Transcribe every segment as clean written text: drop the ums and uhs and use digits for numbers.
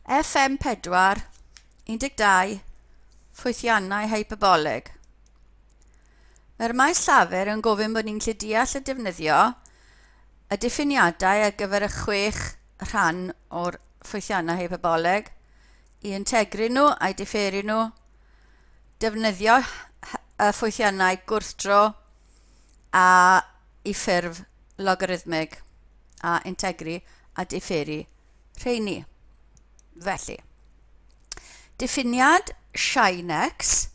FM4, 12, ffwythiannau hyperbolig. Mae'r maes llafur yn gofyn bod ni'n gallu deall a defnyddio y diffiniadau ar gyfer y chwech rhan o'r ffwythiannau hyperbolig, i integru nhw a'i diferu nhw, defnyddio y ffwythiannau gwrthdro a i ffurf logarithmig a integru a diferu rheini. Felly, diffiniad sin x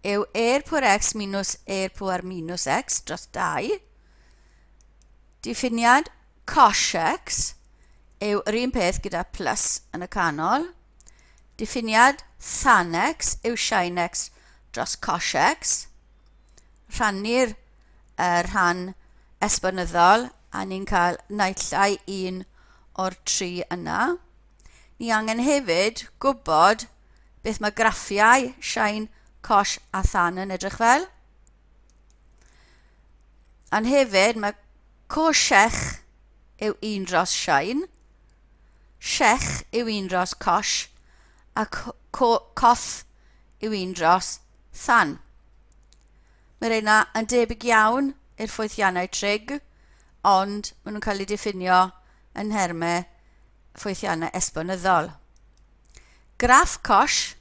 yw e pwer x minus e pwer minus x dros 2. Diffiniad cos x yw yr un peth gyda plus yn y canol. Diffiniad tan x yw sin x dros cos x. Rhannu'r y rhan esbonyddol a ni'n cael naill ai un o'r tri yna. Ni angen hefyd gwybod beth mae graffiau sin, cos a than yn edrych fel. Ond hefyd mae cosech yw un dros sin, sech yw un dros cos, a coth yw un dros than. Mae reina yn debyg iawn i'r ffwythiannau trig, ond maen nhw'n cael eu diffinio yn nhermau ffwythiannau esbonyddol. Graff cosh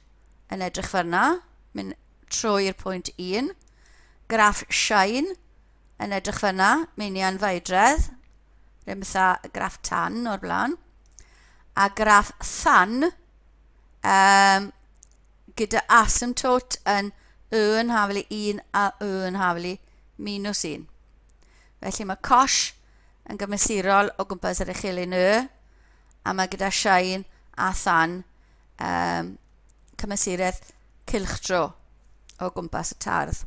yn edrych fel yna, mynd trwy'r pwynt 1. Graff shine yn edrych fel yna, mynd i anfaedredd, rhywun fatha graff tan o'r blaen. A graff than, um, gyda asymptote yn y yn haflu 1 a y yn haflu minus 1. Felly mae cosh yn gymesurol o gwmpas yr echelin y, a mae gyda shine a than um, cymesuredd cylchdro o gwmpas y tardd.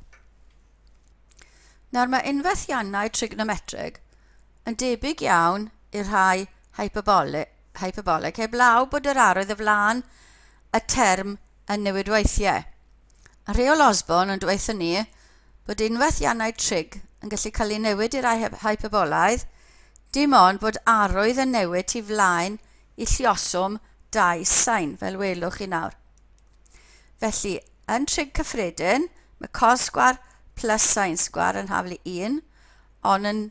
Nawr mae unfethiannau trigonometrig yn debyg iawn i'r rhai hyperbolig, hyperbolig heblaw bod yr arwydd o flaen y term yn newid weithiau. A rheol Osborne yn dweutho ni bod unfethiannau trig yn gallu cael ei newid i rai hyperbolaidd, dim ond bod arwydd yn newid tu flaen i lluoswm dau sain, fel welwch chi nawr. Felly, yn trig cyffredin, mae cos sgwar plus sin sgwar yn haflu 1, ond yn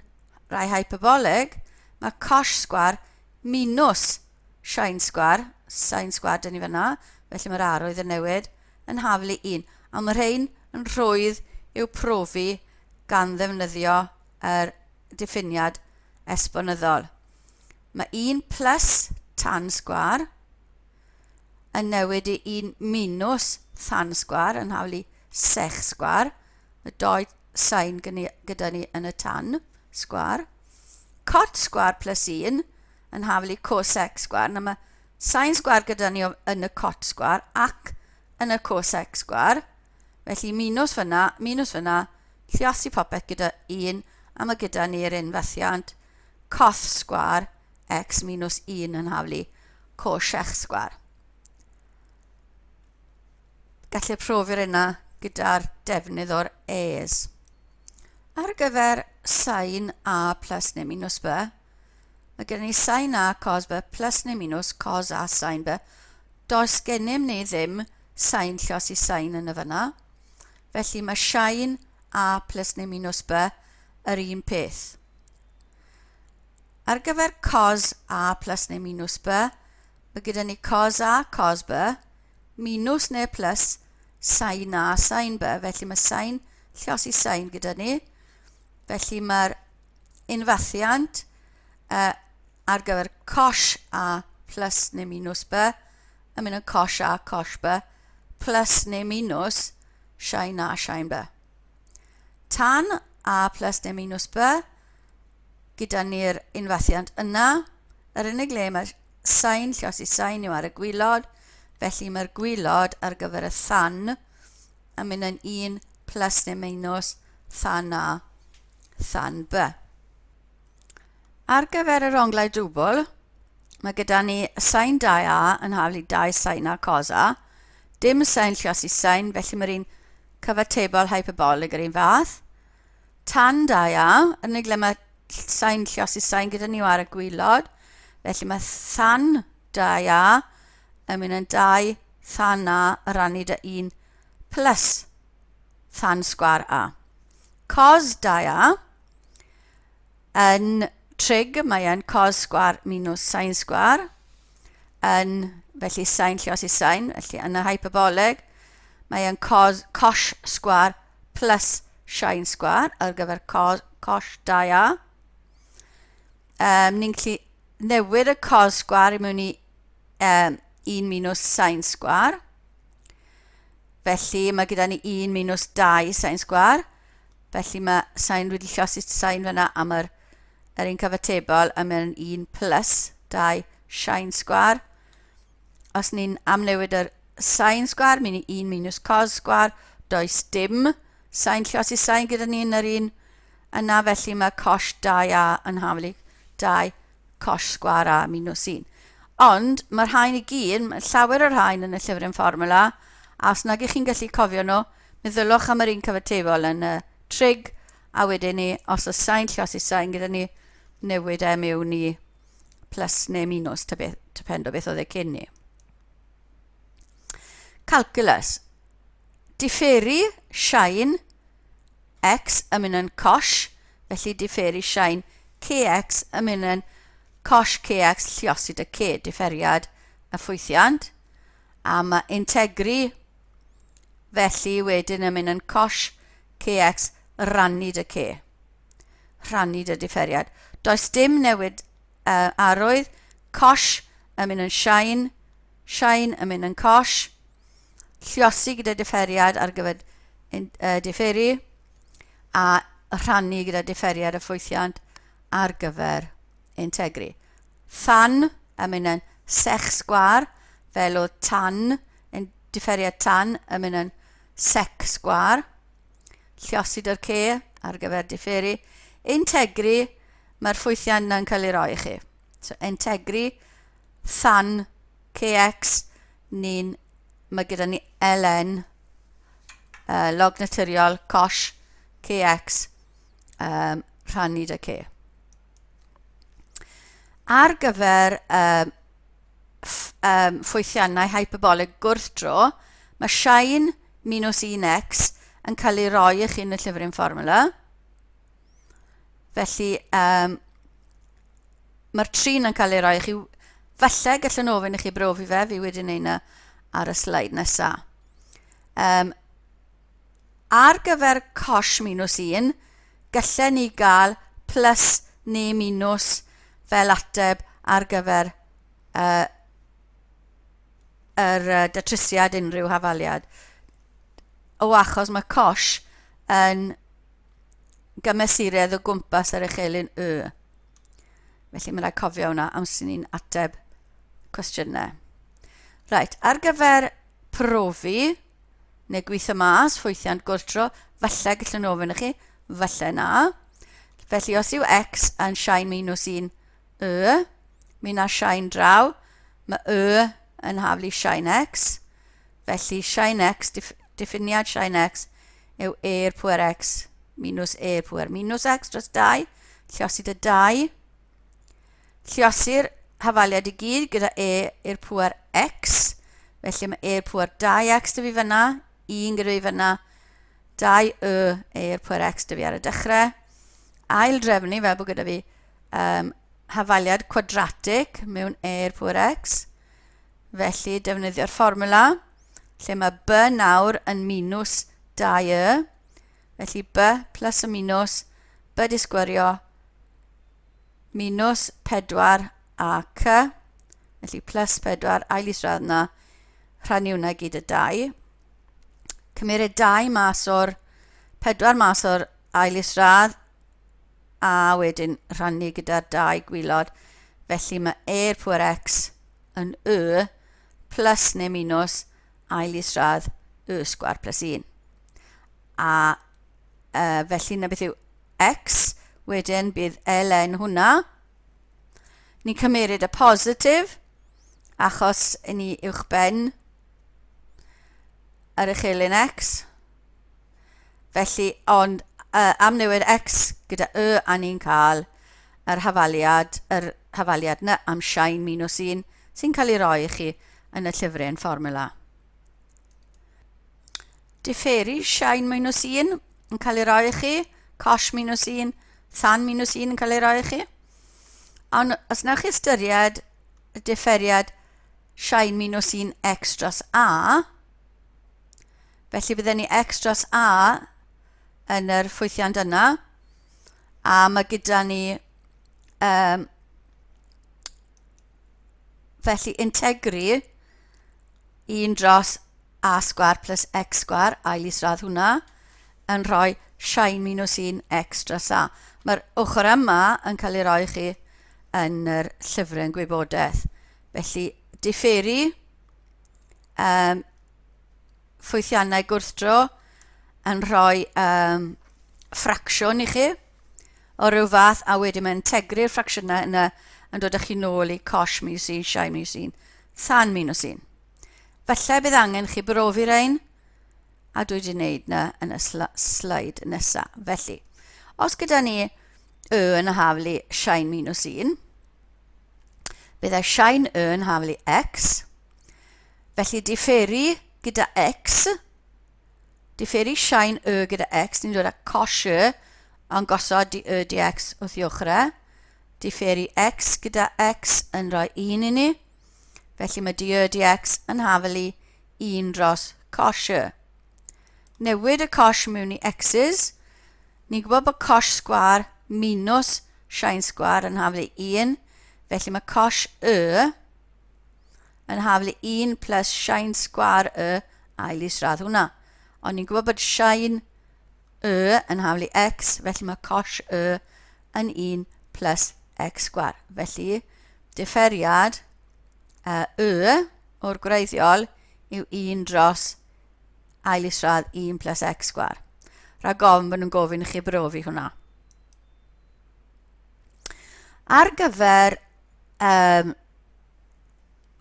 rai hyperbolig, mae cos sgwar minus sin sgwar, sin sgwar dyn ni fyna, felly mae'r arwydd yn newid, yn haflu 1. A mae rhain yn rhwydd i'w profi gan ddefnyddio yr diffiniad esbonyddol. Mae 1 plus tan sgwar yn newid i 1 minus than sgwar yn haflu sech sgwar. Mae doi sain gyda ni yn y tan sgwar. Cot sgwar plus 1 yn haflu cosec sgwar. Nawr mae sain sgwar gyda ni yn y cot sgwar ac yn y cosec sgwar. Felly minus fyna, minus fyna, lliosi popeth gyda 1, a mae gyda ni'r unfethiant coth sgwar x minus 1 yn haflu cosec sgwar. Gellir profi'r yna gyda'r defnydd o'r es. Ar gyfer sain a plus neu minus b, mae gen ni sain a cos b plus neu minus cos a sain b. Does gennym ni ddim sain llos i sain yn y fyna. Felly mae sain a plus neu minus b yr un peth. Ar gyfer cos a plus neu minus b, mae gyda ni cos a cos b, minus neu plus sin a sin b. Felly mae sin lliosi sin gyda ni. Felly mae'r unfathiant uh, ar gyfer cos a plus neu minus b yn mynd yn cos a cos b plus neu minus sin a sin b. Tan a plus neu minus b gyda ni'r unfathiant yna. Yr unig le mae sain llosi sain yw ar y gwylod, felly mae'r gwylod ar gyfer y than yn mynd yn 1 plus neu minus than A, than B. Ar gyfer yr onglau dwbl, mae gyda ni sain 2A yn haflu 2 sain A cos A, dim sain llosi sain, felly mae'r un cyfatebol hyperbolig yr un fath. Tan 2A, yr unig le mae sain lliosi sain gyda ni ar y gwylod. Felly mae than 2A yn mynd yn 2 than A rannu dy 1 plus than sgwar A. Cos 2A yn trig, mae e'n cos sgwar minus sin sgwar, yn, felly sin llios i sin, felly yn y hyperboleg, mae e'n cos, cos sgwar plus sin sgwar ar gyfer cos, cos 2A. Ni'n gallu newid y cos sgwar i mewn i um, 1 minus sin sgwar. Felly mae gyda ni 1 minus 2 sin sgwar. Felly mae sin wedi llosi sin fyna am yr, yr un cyfatebol a mae'n 1 plus 2 sin sgwar. Os ni'n amnewid yr sin sgwar, mynd i 1 minus cos sgwar, does dim sin llosi sin gyda ni yn yr un yna, felly mae cos 2a yn haflu 2 cos sgwar a minus 1. Ond mae'r rhain i gyd, mae llawer o'r rhain yn y llyfryn fformwla, a os nag ych chi'n gallu cofio nhw, meddylwch am yr un cyfatebol yn y trig, a wedyn ni, os oes sain llos i sain gyda ni, newid e mewn i plus neu minus, ta beth, depend o beth oedd e cyn ni. Calculus. Diferu shine x yn mynd yn cosh, felly diferu shine kx yn mynd yn cosh kx lliosi dy k, diferiad y ffwythiant. A mae integru felly wedyn yn mynd yn cosh kx rannu dy k. Rhannu dy diferiad. Does dim newid arwydd, cosh yn mynd yn shine, shine yn mynd yn cosh, Lluosi gyda diferiad ar gyfer diferu a rhannu gyda diferiad y ffwythiant ar gyfer integru. Than yn mynd yn sech sgwar, fel o tan, yn diferiad tan yn mynd yn sec sgwar. Lluosi dy'r ce ar gyfer diferu. Integru, mae'r ffwythiant yna'n cael ei roi i chi. So, integru, than, kx, ni'n, mae gyda ni ln, log naturiol, cosh, kx, rhannu dy k. Ar gyfer ffwythiannau hyperbolig gwrthdro, mae sin minus 1x yn cael ei roi i chi yn y llyfryn fformula. Felly, mae'r trin yn cael ei roi i chi. Falle gallwn ofyn i chi brofi fe, fi wedi wneud yna ar y sleid nesaf. Ar gyfer cosh minus 1, gallen ni gael plus neu minus fel ateb ar gyfer yr datrysiad unrhyw hafaliad. O achos mae cosh yn gymesuredd o gwmpas yr echelin Y. Felly mae'n rhaid cofio hwnna am sy'n ni'n ateb cwestiynau. Reit, ar gyfer profi neu gweithio mas ffwythiant gwrthdro, falle gallwn ofyn i chi, falle na. Felly os yw x yn shine minus 1 y, mi na shine draw, mae y yn haflu shine x. Felly shine x, diffiniad shine x yw e i'r pwer x minus e i'r pwer minus x dros 2, lliosi dy 2. Lliosi'r hafaliad i gyd gyda e i'r pwer x, felly mae e i'r pwer 2x dy fi fyna, 1 gyda fi fyna, 2 y e i'r pwer x dy fi ar y dechrau. Ail drefnu fel bod gyda fi hafaliad cwadratig mewn e i'r pwer x. Felly defnyddio'r fformwla lle mae b nawr yn minus 2y. Felly b plus y minus, b di sgwerio minus 4 a c. Felly plus 4, ail isradd yna, rhannu hwnna gyd y 2. Cymeryd 2 mas o'r 4 mas o'r ail isradd a wedyn rhannu gyda'r 2 gwylod. Felly mae e i'r pwer x yn y plus neu minus ail isradd y sgwar plus 1. A felly na beth yw x, wedyn bydd ln hwnna. Ni'n cymeryd y positif, achos ni uwch ben yr uchelyn x. Felly, ond am newid x gyda y a ni'n cael yr hafaliad, yr hafaliad na am shine minus 1 sy'n cael ei roi i chi yn y llyfryn fformula. Diferu sin minus 1 yn cael ei roi i chi, cos minus 1, than minus 1 yn cael ei roi i chi. Ond os newch chi ystyried y diferiad sin minus 1 x dros a, felly bydden ni x dros a yn yr ffwythiant yna, a mae gyda ni felly integru 1 dros a sgwar plus x sgwar, ail isradd hwnna, yn rhoi sin minus 1 x dros a. Mae'r ochr yma yn cael ei roi i chi yn yr llyfryn gwybodaeth. Felly, diferu ffwythiannau gwrthdro yn rhoi ffracsiwn i chi o ryw fath, a wedyn mae'n integru'r ffracsiynau yna yn dod â chi nôl i cosh minus 1, sin minus 1, tan minus 1. Falle bydd angen chi brofi rein, a dwi wedi wneud na yn y sleid nesaf. Felly, os gyda ni y yn haflu sin minus 1, byddai sin y yn haflu x, felly diferu gyda x, diferu sin y gyda x, ni'n dod â cos y, ond gosod di y di x wrth i ochr e, diferu x gyda x yn rhoi 1 i ni, Felly mae dy dx yn hafelu 1 dros cos y. Newid y cos mewn i x's. Ni'n gwybod bod cos sgwar minus sin sgwar yn hafelu 1. Felly mae cos y yn hafelu 1 plus sin sgwar y ail isradd hwnna. Ond ni'n gwybod bod sin y yn haflu x, felly mae cos y yn 1 plus x sgwar. Felly, diferiad y o'r gwreiddiol yw 1 dros ail isradd 1 plus x sgwar. Rhag ofn bod nhw'n gofyn i chi brofi hwnna. Ar gyfer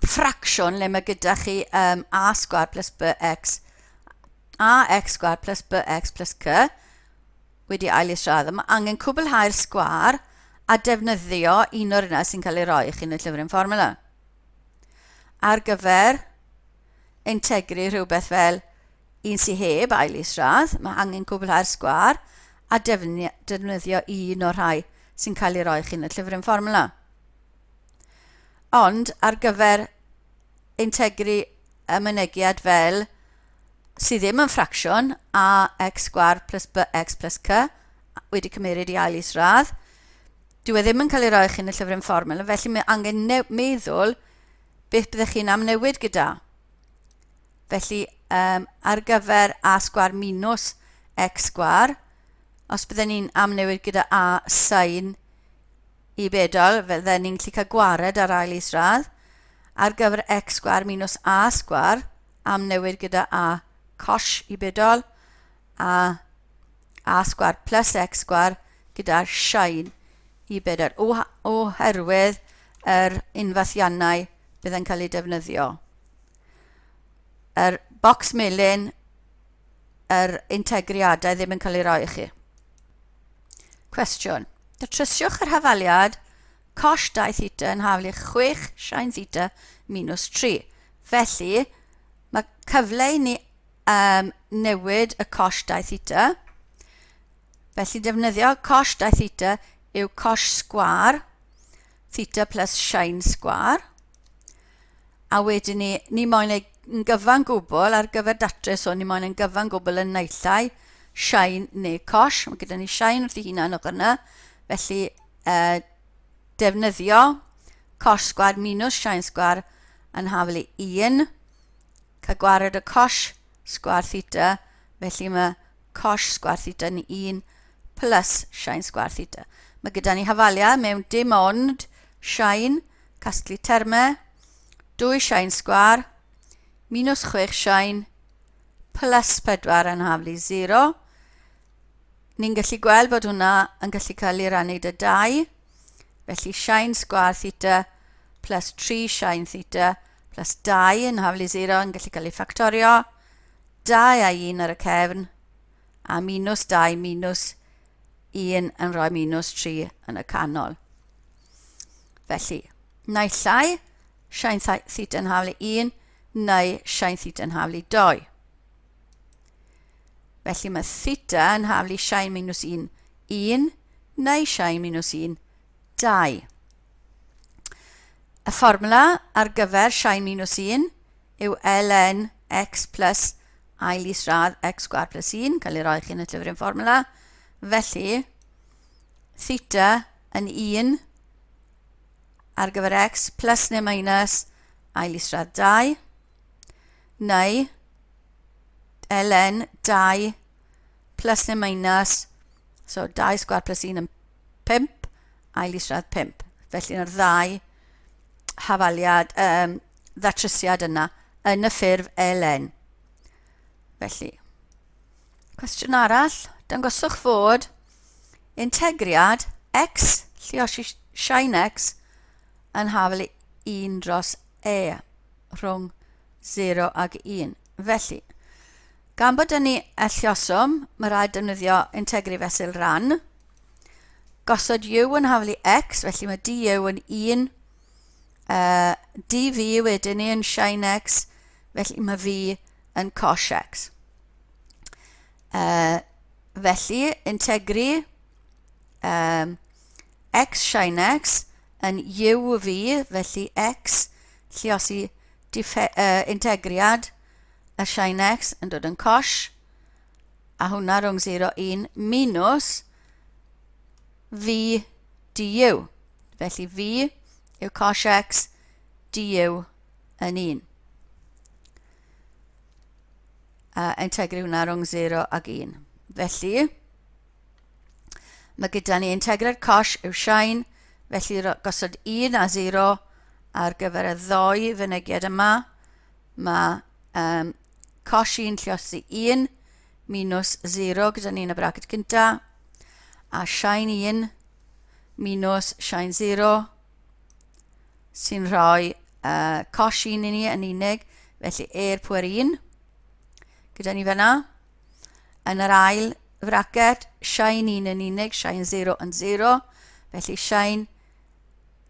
ffracsiwn le mae gyda chi a sgwar plus bx, ax sgwar plus bx plus c wedi ail isradd. Mae angen cwblhau'r sgwar a defnyddio un o'r yna sy'n cael ei roi i chi yn y llyfryn fformula. Ar gyfer integru rhywbeth fel un sy'n heb ail isradd, mae angen cwblhau'r sgwar a defnyddio un o'r rhai sy'n cael ei roi i chi yn y llyfryn fformula. Ond ar gyfer integru y mynegiad fel sydd ddim yn ffracsiwn, ax sgwar plus bx plus c, wedi cymeryd i ail isradd, dyw e ddim yn cael ei roi chi yn y llyfryn fformula, felly mae angen meddwl beth byddech chi'n amnewid gyda. Felly, ar gyfer a sgwar minus x sgwar, os bydden ni'n amnewid gyda a sin i bedol, fydden ni'n gallu cael gwared ar ail isradd. Ar gyfer x sgwar minus a sgwar, am newid gyda a cos i bedol, a a sgwar plus x sgwar gyda sin i bedol, oherwydd yr unfathiannau bydd yn cael eu defnyddio. Yr bocs melyn, yr integriadau ddim yn cael ei roi i chi. Cwestiwn. Datrysiwch yr hafaliad cos 2 theta yn haflu 6 sin theta minus 3. Felly, mae cyfle i ni newid y cos 2 theta. Felly, defnyddio cos 2 theta yw cos sgwar theta plus sin sgwar. A wedyn ni, ni moyn ei yn gyfan gwbl ar gyfer datrys hwn, ni moyn yn gyfan gwbl yn naill shine neu cosh. Mae gyda ni shine wrth ei hunan ochr yna. Felly, defnyddio cosh sgwar minus shine sgwar yn haflu 1. Cael gwared y cosh sgwar theta, felly mae cosh sgwar theta yn 1 plus shine sgwar theta. Mae gyda ni hafaliad mewn dim ond shine, casglu termau, 2 shine sgwar, minus 6 shine, plus 4 yn haflu 0. Ni'n gallu gweld bod hwnna yn gallu cael ei rannu dy 2. Felly shine sgwar theta plus 3 shine theta plus 2 yn haflu 0 yn gallu cael ei ffactorio. 2 a 1 ar y cefn, a minus 2 minus 1 yn rhoi minus 3 yn y canol. Felly, naill ai, sin theta yn haflu 1, neu sin theta yn haflu 2. Felly mae theta yn haflu sin minus 1, 1, neu sin minus 1, 2. Y fformwla ar gyfer sin minus 1 yw ln x plus ail isradd x sgwar plus 1, cael ei roi chi yn y llyfryn fformwla. Felly, theta yn 1 ar gyfer x plus neu minus ail isradd 2, neu ln 2 plus neu minus, so 2 sgwar plus 1 yn 5, ail isradd 5. Felly yna'r ddau hafaliad, ddatrysiad yna yn y ffurf ln. Felly, cwestiwn arall, dangoswch fod integriad x lluosi sin x yn hafal i 1 dros e rhwng 0 ag 1. Felly, gan bod yn ni y lluoswm, mae rhaid defnyddio integru fesul rhan. Gosod u yn hafal i x, felly mae du yn 1, dv wedyn ni yn sin x, felly mae v yn cos x. Felly, integru x sin x yn u v, felly x lluosi integriad y sin x yn dod yn cos, a hwnna rhwng 0 1 minus v du. Felly v yw cos x, du yn 1. A integru hwnna rhwng 0 ag 1. Felly, mae gyda ni integrad cos yw sin, felly gosod 1 a 0 ar gyfer y ddoi fynegiad yma. Mae cos 1 lliosi 1 minus 0 gyda ni yn y braced cynta, a sin 1 minus sin 0 sy'n rhoi cos 1 i ni yn unig, felly e'r pwer 1 gyda ni fyna. Yn yr ail fraced, sin 1 yn unig, sin 0 yn 0, felly sin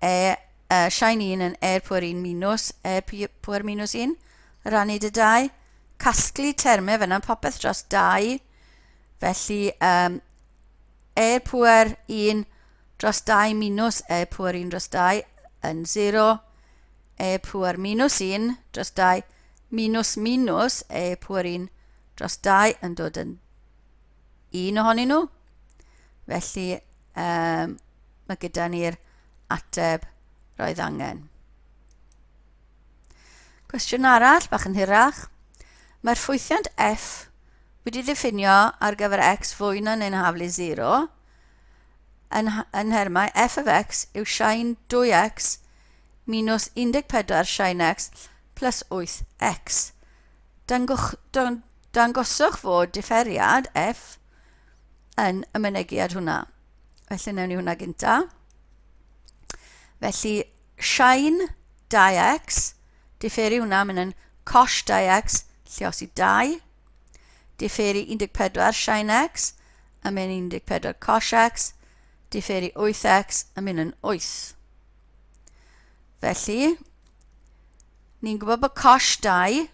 e, sin 1 yn e'r pwer 1 minus e'r pwer minus 1, rannu dy 2, casglu termau fyna, popeth dros 2, felly e'r pwer 1 dros 2 minus e pwer 1 dros 2 yn 0, e pwer minus 1 dros 2 minus minus e pwer 1 dros 2 yn dod yn un ohonyn nhw. Felly mae gyda ni'r ateb roedd angen. Cwestiwn arall, bach yn hirach. Mae'r ffwythiant f wedi ddiffinio ar gyfer x fwy na neu'n haflu 0 yn, yn nhermau f of x yw sin 2x minus 14 sin x plus 8x. Dangwch, dang, dangoswch fod diferiad f yn y mynegiad hwnna. Felly newn ni hwnna gynta. Felly sin 2x, diferu hwnna, mynd yn cos 2x, lliosi 2. Diferu 14 sin x, yn mynd 14 cos x, diferu 8x, yn mynd yn 8. Felly, ni'n gwybod bod cos 2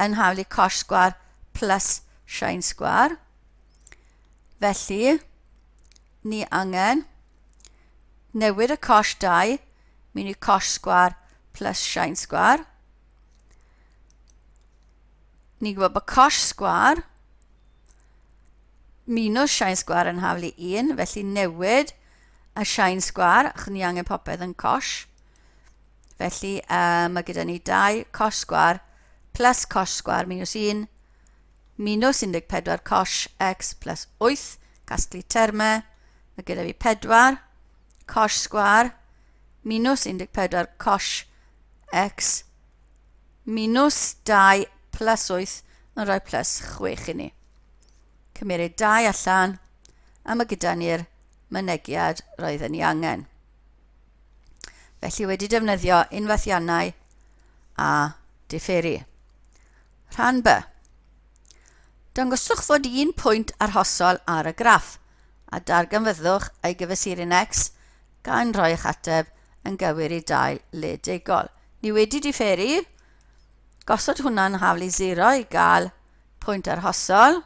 yn haflu cos sgwar plus sin sgwar. Felly, ni angen newid y cos 2 mewn i cos sgwar plus sin sgwar. Ni'n gwybod bod cos sgwar minus sin sgwar yn haflu 1, felly newid y sin sgwar, achos ni angen popeth yn cos. Felly mae gyda ni 2 cos sgwar plus cos sgwar minus 1 minus 14 cos x plus 8, casglu termau, mae gyda fi 4 cos sgwar minus 14 cos x minus 2 plus 8 yn rhoi plus 6 i ni. Cymeryd 2 allan a mae gyda ni'r mynegiad roedden ni angen. Felly wedi defnyddio unfathiannau a diferu. Rhan B. Dangoswch fod un pwynt arhosol ar y graff a darganfyddwch ei gyfesuryn x gan roi eich ateb yn gywir i dail le degol. Ni wedi diferu, gosod hwnna'n haflu 0 i gael pwynt arhosol.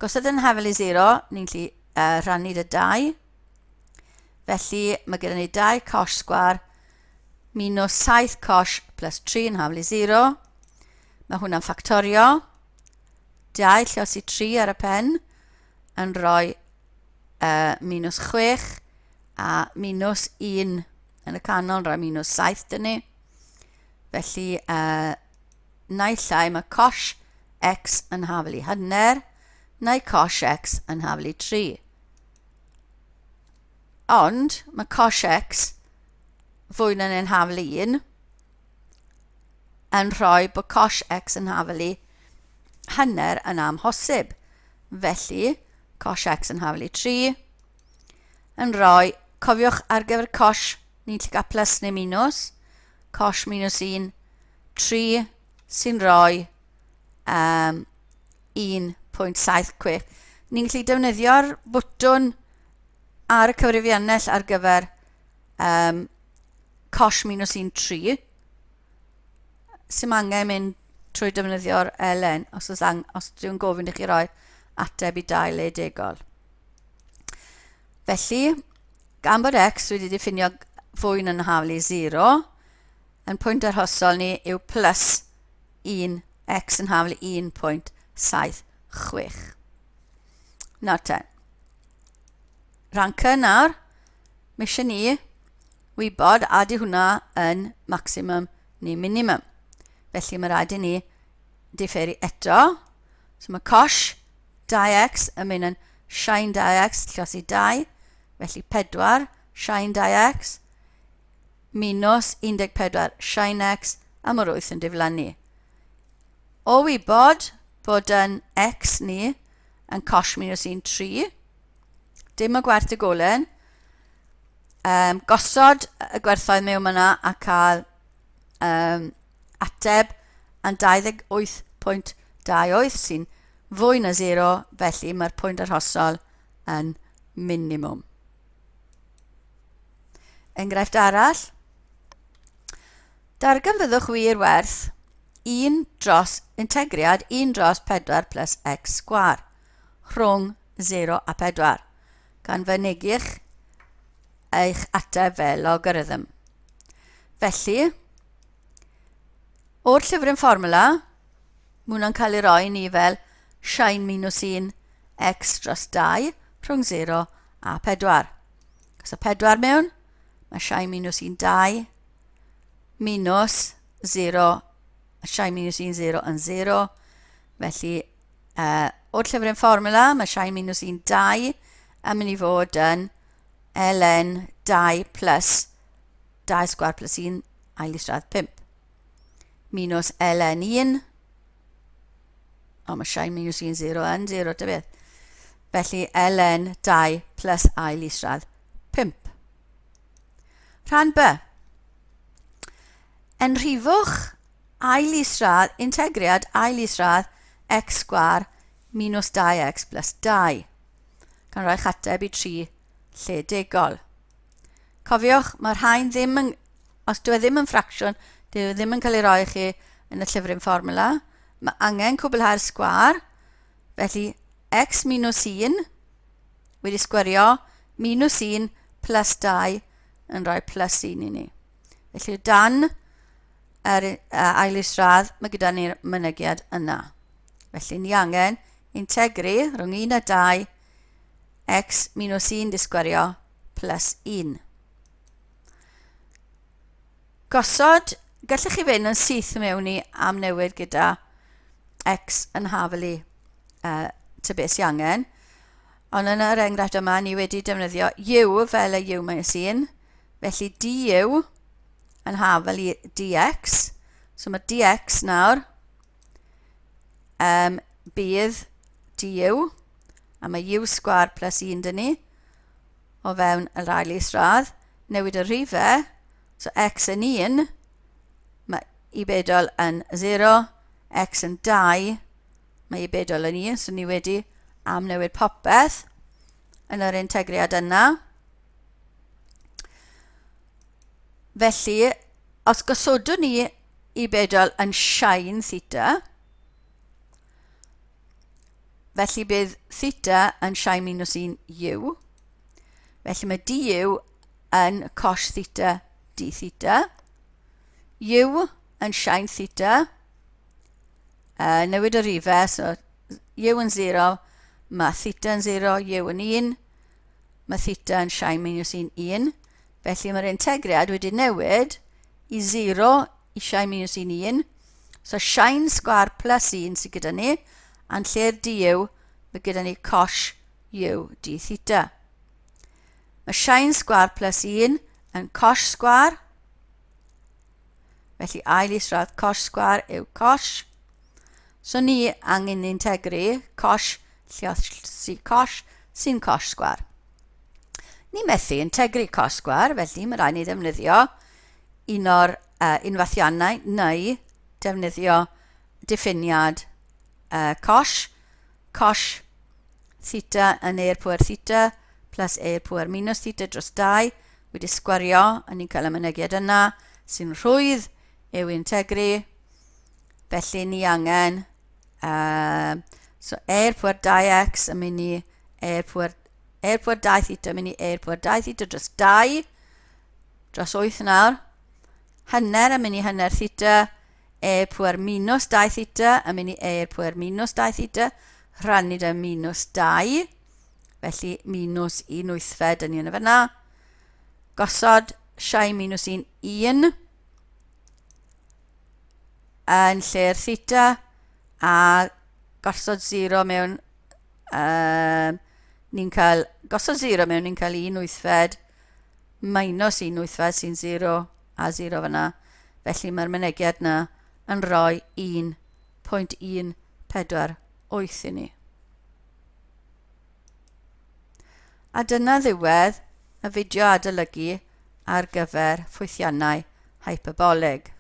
Gosod yn haflu 0, ni'n lli rhannu dy 2. Felly mae gyda ni 2 cosh sgwar minus 7 cosh plus 3 yn haflu 0. Mae hwnna'n ffactorio. 2 llos i 3 ar y pen yn rhoi minus 6 a minus 1 yn y canol yn rhoi minus 7 dyn ni. Felly, naill ai mae cosh x yn haflu hanner, neu cosh x yn haflu 3. Ond mae cosh x fwy na neu'n haflu 1 yn rhoi bod cosh x yn haflu hanner yn amhosib. Felly, cosh x yn haflu 3 yn rhoi, cofiwch ar gyfer cosh, ni'n gallu cael plus neu minus, cosh minus 1, 3 sy'n rhoi um, 1.76. Ni'n gallu defnyddio'r bwtwn ar y cyfrifiannell ar gyfer um, cosh minus 1, 3. Sy'n angen mynd trwy defnyddio'r ln os, oes ang os dwi'n gofyn i chi roi ateb i dau le degol. Felly, gan bod x wedi diffinio fwy na'n haflu i 0, yn pwynt arhosol ni yw plus 1, x yn haflu 1.76. Nawr te, rhan C nawr, mae eisiau ni wybod a di hwnna yn maximum neu minimum. Felly mae rhaid i ni diferu eto. So mae cosh 2x yn mynd yn sin 2x llosi 2, felly 4 sin 2x minus 14 sin x a mae'r 8 yn diflannu. O wybod bod yn x ni yn cosh minus 1, 3, dim y gwerth y golen, gosod y gwerthoedd mewn yna a cael ateb yn 28.28 sy'n fwy na 0, felly mae'r pwynt arhosol yn minimwm. Enghraifft arall, darganfyddwch wir werth 1 dros integriad 1 dros 4 plus x sgwar rhwng 0 a 4, gan fynegi'ch eich ateb fel logarithm. Felly, o'r llyfryn fformwla, mae hwnna'n cael ei roi ni fel sin minus 1 x dros 2 rhwng 0 a 4. Os y 4 mewn, mae sin minus 1 2 minus 0, sin minus 1 0 yn 0. Felly, o'r llyfryn fformwla, mae sin minus 1 2 yn mynd i fod yn ln 2 plus 2 sgwar plus 1 ail isradd 5 minus ln 1. O, mae sin minus 1, 0 yn 0, ta beth. Felly ln 2 plus ail isradd 5. Rhan B. Enrhifwch ail isradd, integriad ail isradd x sgwar minus 2x plus 2. Gan roi'ch ateb i 3 lle degol. Cofiwch, mae'r rhain ddim yn, os dyw e ddim yn ffracsiwn, dyw e ddim yn cael ei roi i chi yn y llyfryn fformwla. Mae angen cwblhau'r sgwar, felly x minus 1 wedi sgwario minus 1 plus 2 yn rhoi plus 1 i ni. Felly dan yr ail isradd, mae gyda ni'r mynegiad yna. Felly ni angen integru rhwng 1 a 2 x minus 1 disgwario plus 1. Gosod, gallech chi fynd yn syth mewn i am newid gyda x yn hafelu ta beth sy'n angen. Ond yn yr enghraifft yma, ni wedi defnyddio u fel y u minus 1. Felly du yn hafel i dx. So mae dx nawr bydd du, a mae u sgwar plus 1 dyn ni, o fewn yr ail isradd, newid y rhifau, so x yn 1, mae i bedol yn 0, x yn 2, mae i bedol yn 1, so ni wedi amnewid popeth yn yr integriad yna. Felly, Os gosodwn ni i bedol yn sin theta, felly bydd theta yn sin minus 1 u. Felly mae du yn cos theta d theta. U yn sin theta. Newid y rifau, so u yn 0, mae theta yn 0, u yn 1, mae theta yn sin minus 1, 1. Felly mae'r integriad wedi newid i 0 i sin minus 1, 1. So sin sgwar plus 1 sydd gyda ni, a'n lle'r du, mae gyda ni cos u d theta. Mae sin sgwar plus 1 yn cos sgwar. Felly ail isradd cos sgwar yw cos. So ni angen integru cos lluosi cos sy'n cos sgwar. Ni methu integru cos sgwar, felly mae rhaid ni ddefnyddio un o'r unfathiannau neu defnyddio diffiniad cos. Cos theta yn e'r pwer theta plus e'r pwer minus theta dros 2 wedi sgwario, a ni'n cael y mynegiad yna sy'n rhwydd yw integru. Felly ni angen, so e'r pwer 2x yn mynd i e'r pwer, e'r pwer 2 theta yn mynd i e'r pwer 2 theta dros 2 dros 8 nawr. Hanner yn mynd i hanner theta, e pwer minus 2 theta yn mynd i e i'r pwer minus 2 theta, rhannu da minus 2, felly minus 1 wythfed yn ni yn y fyna. Gosod siau minus 1, 1 yn lle'r theta a gosod 0 mewn ni'n cael gosod 0 mewn ni'n cael 1 wythfed minus 1 wythfed sy'n 0 a 0 fyna. Felly mae'r mynegiad yna yn rhoi 1.148 i ni. A dyna ddiwedd y fideo adolygu ar gyfer ffwythiannau hyperbolig.